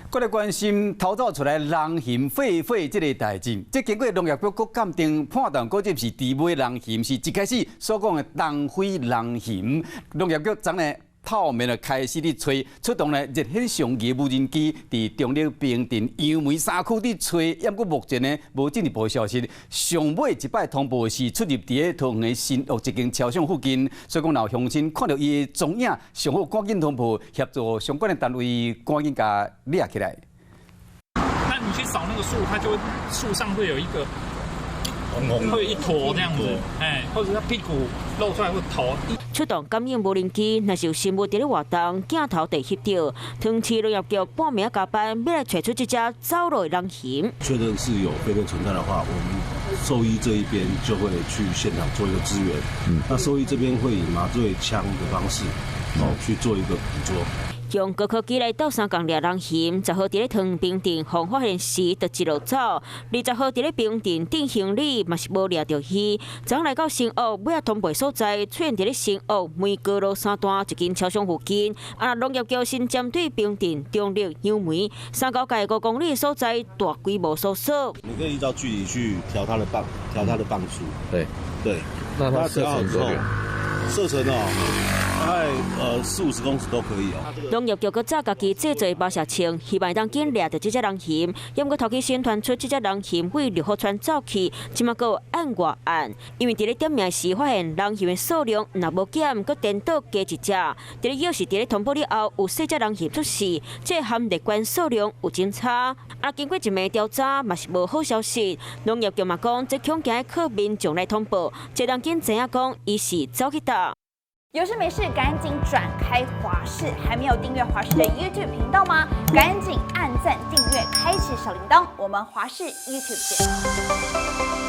閣來關心逃走出來人熊狒狒這个代誌，這經過農業局閣鑑定判斷，果真是豬尾人熊，是一開始所講的東非人熊。農業局昨呢透暝就開始咧揣，出動咧熱顯相機無人機，佇中壢平鎮楊梅三區佇揣，毋過目前呢無進一步的消息。上尾一擺通報是出入佇咧桃園的新屋一間超商附近，所以講若有鄉親看著伊的蹤影，上好趕緊通報，協助相關的單位趕緊共掠起來。那你去掃那個樹，它就會樹上會有一個，會一坨這樣子，哎，或者它屁股露出來或頭。出動感應無人機，若是有生物佇咧活動，鏡頭就翕著。桃園市農業局半暝加班，欲來揣出這隻走路的人熊。確認是有狒狒存在的話，我們獸醫這一邊就會去現場做一個支援。那獸醫這邊會以麻醉槍的方式，哦，去做一個捕捉。用高科技來鬥相共掠人熊，10號佇咧桃園平鎮予發現時，就一路走。20號佇咧平鎮鎮興里嘛是無掠著伊。昨昏來到新屋尾仔通報所在，出現佇咧新屋梅高路三段一間超商附近。啊，農業局先針對平鎮、中壢、楊梅三交界5公里所在大規模搜索。你可以依照距離去調它的磅，調它的磅數。對對，那它射程多遠？射程哦，大概40-50公尺都可以哦。農業局閣早家己製作發射槍，希望會當緊掠著這隻人熊。毋過頭期先傳出這隻人熊對六福村走去，這馬閣有案外案。因為佇咧點名時發現人熊的數量若無減，閣顛倒加一隻。佇咧抑是佇咧通報了後，有四隻人熊出世，這和列管數量有真差。啊，經過一暝調查，嘛是無好消息。農業局嘛講，這恐驚靠民眾來通報，這人緊知影講，伊是走去佗。有事沒事趕緊轉開華視，還沒有訂閱華視的 YouTube 頻道嗎？趕緊按讚訂閱，開啟小鈴鐺。我們華視 YouTube 見。